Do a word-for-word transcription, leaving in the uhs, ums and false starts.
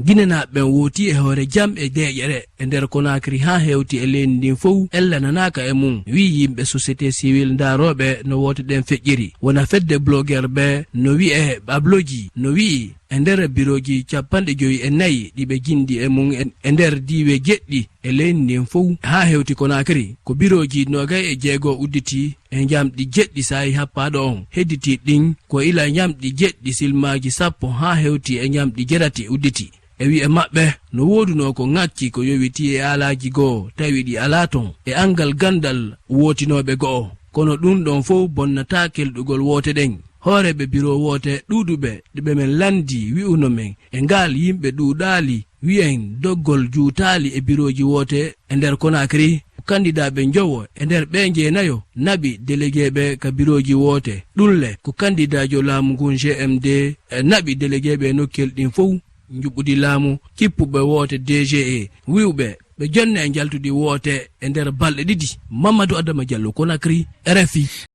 Ginenaaɓe ɓen wooti e hoore jam e deeƴere e nder Konaakiri haa hewti e leydi ndin fow ellananaaka e mum, wi'i yimɓe sosiyete siwil ndaarooɓe no woote ɗen feƴƴiri. Wona fedde blogeer ɓe no wi'ee Babloji no wi'i e nder birooji cappanɗe jowi e nayi ɗi ɓe jindi e mum e, e nder diiwe jeɗɗi e leydi ndin fow haa hewti Konaakiri, ko birooji noogay e jeego udditi e njamɗi jeɗɗi saa'i happaaɗo on. Hedditii ɗin ko ila njamɗi jeɗɗi silmaaji sappo haa hewti e njamɗi jeɗati udditi. E wi'e maɓɓe, no woodunoo ko ŋakki ko yowitii e aalaaji goo, tawi ɗi alaa ton, e anngal ganndal wootinooɓe go'o. Kono ɗun ɗon fow bonnataa kelɗugol woote ɗen. Hooreeɓe biro woote ɗuuɗuɓe ɗi ɓe men lanndii wi'uno men, e ngal yimɓe ɗuuɗaali, wi'en doggol juutaali e birooji woote e nder Konaakiri. Ko kandidaaɓe njowo e nder ɓee jeenayo naɓi delegeeɓe ka birooji woote. Ɗun le, ko kandidaajo laamu ngun G M D naɓi delegeeɓe e nokkel ɗin fow. Njuɓɓudi laamu, kippuɓe woote D G E, wi'uɓe ɓe jonna e njaltudi woote e nder balɗe ɗiɗi. Mamadou Adama Diallo, Conakry, R F I.